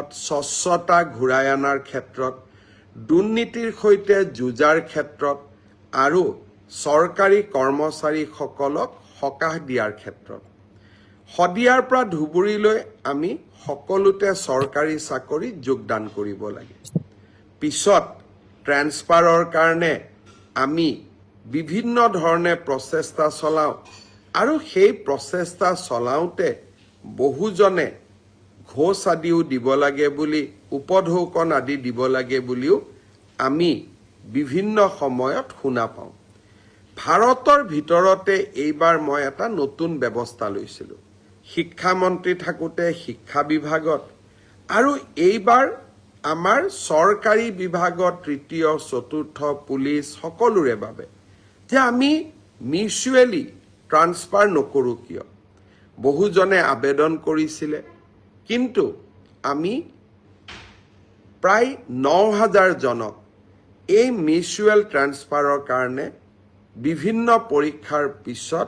চৰকাৰখনত স্বচ্ছতা ঘূৰাই অনাৰ ক্ষেত্ৰত, দুৰ্নীতিৰ সৈতে যুঁজাৰ ক্ষেত্ৰত আৰু চৰকাৰী কৰ্মচাৰীসকলক সকাহ দিয়াৰ ক্ষেত্ৰত। শদিয়াৰ পৰা ধুবুৰীলৈ আমি সকলোতে চৰকাৰী চাকৰিত যোগদান কৰিব লাগে। পিছত ট্ৰেন্সফাৰৰ কাৰণে আমি বিভিন্ন ধৰণে প্ৰচেষ্টা চলাওঁ আৰু সেই প্ৰচেষ্টা চলাওঁতে বহুজনে ঘোচ আদিও দিব লাগে বুলি, উপঢৌকন আদি দিব লাগে বুলিও আমি বিভিন্ন সময়ত শুনা পাওঁ। ভাৰতৰ ভিতৰতে এইবাৰ মই এটা নতুন ব্যৱস্থা লৈছিলোঁ শিক্ষামন্ত্ৰী থাকোঁতে শিক্ষা বিভাগত আৰু এইবাৰ আমাৰ চৰকাৰী বিভাগত তৃতীয়, চতুৰ্থ, পুলিচ সকলোৰে বাবে যে আমি মিউচুৱেলি ট্ৰান্সফাৰ নকৰোঁ কিয়? বহুজনে আবেদন কৰিছিলে, কিন্তু আমি প্ৰায় 9,000 জনক এই মিউচুৱেল ট্ৰান্সফাৰৰ কাৰণে বিভিন্ন পৰীক্ষাৰ পিছত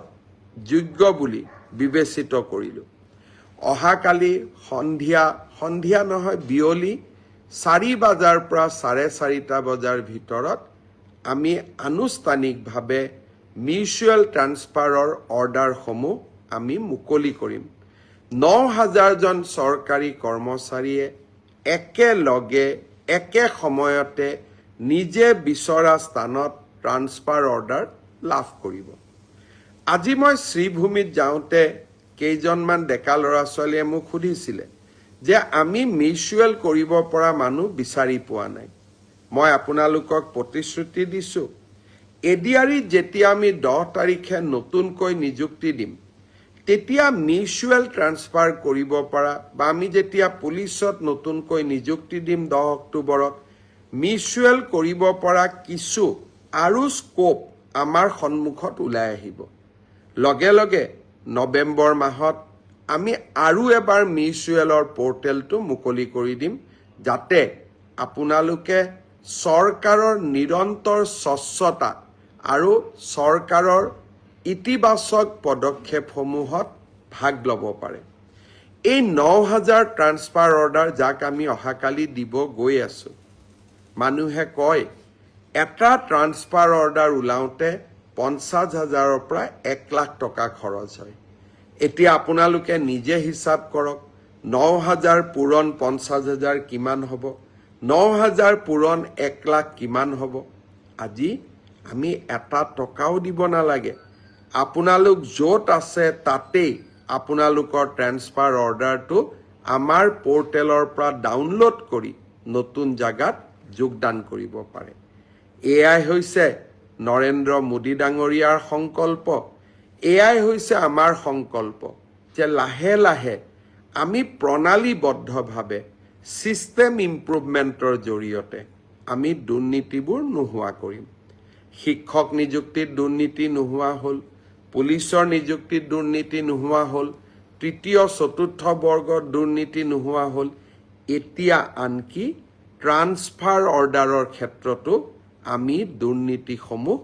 যোগ্য বুলি বিবেচিত কৰিলোঁ। অহাকালি সন্ধিয়া, সন্ধিয়া নহয়, বিয়লি 4 বজাৰ পৰা 4:30 বজাৰ ভিতৰত আমি আনুষ্ঠানিকভাৱে মিউচুৱেল ট্ৰান্সফাৰৰ অৰ্ডাৰসমূহ আমি মুকলি কৰিম। 9,000 জন চৰকাৰী কৰ্মচাৰীয়ে একেলগে একে সময়তে নিজে বিচৰা স্থানত ট্ৰান্সফাৰ অৰ্ডাৰ লাভ কৰিব। আজি মই শ্ৰীভূমিত যাওঁতে কেইজনমান ডেকা ল'ৰা ছোৱালীয়ে মোক সুধিছিলে যে আমি মিউচুৱেল কৰিব পৰা মানুহ বিচাৰি পোৱা নাই। মই আপোনালোকক প্ৰতিশ্ৰুতি দিছোঁ, এডিআৰিত যেতিয়া আমি 10 তাৰিখে নতুনকৈ নিযুক্তি দিম, তেতিয়া মিউচুৱেল ট্ৰান্সফাৰ কৰিব পৰা বা আমি যেতিয়া পুলিচত নতুনকৈ নিযুক্তি দিম 10 অক্টোবৰত, মিউচুৱেল কৰিব পৰা কিছু আৰু স্ক'প আমাৰ সন্মুখত ওলাই আহিব। লগে লগে নৱেম্বৰ মাহত আমি আৰু এবাৰ মিউচুৱেলৰ পৰ্টেলটো মুকলি কৰি দিম, যাতে আপোনালোকে চৰকাৰৰ নিৰন্তৰ স্বচ্ছতা আৰু চৰকাৰৰ ইতিবাচক পদক্ষেপসমূহত ভাগ ল'ব পাৰে। এই 9,000 ট্ৰান্সফাৰ অৰ্ডাৰ যাক আমি অহাকালি দিব গৈ আছোঁ, মানুহে কয় এটা ট্ৰান্সফাৰ অৰ্ডাৰ ওলাওঁতে 50 হাজাৰৰ পৰা 1 লাখ টকা খৰচ হয়। এতিয়া আপোনালোকে নিজে হিচাপ কৰক, 9,000 পূৰণ 50 হাজাৰ কিমান হ'ব? 9,000 পূৰণ 1 লাখ কিমান হ'ব? আজি আমি এটা টকাও দিব নালাগে। আপোনালোক য'ত আছে তাতেই আপোনালোকৰ ট্ৰেন্সফাৰ অৰ্ডাৰটো আমাৰ পৰ্টেলৰ পৰা ডাউনলোড কৰি নতুন জাগাত যোগদান কৰিব পাৰে। এয়াই হৈছে নৰেন্দ্ৰ মোদী ডাঙৰীয়াৰ সংকল্প। এয়াই হৈছে আমাৰ সংকল্প যে লাহে লাহে আমি প্ৰণালীবদ্ধভাৱে ছিষ্টেম ইম্প্ৰুভমেণ্টৰ জৰিয়তে আমি দুৰ্নীতিবোৰ নোহোৱা কৰিম। শিক্ষক নিযুক্তিত দুৰ্নীতি নোহোৱা হ'ল, পুলিচৰ নিযুক্তিত দুৰ্নীতি নোহোৱা হ'ল, তৃতীয় চতুৰ্থ বৰ্গত দুৰ্নীতি নোহোৱা হ'ল। এতিয়া আনকি ট্ৰান্সফাৰ অৰ্ডাৰৰ ক্ষেত্ৰতো আমি দুৰ্নীতিসমূহ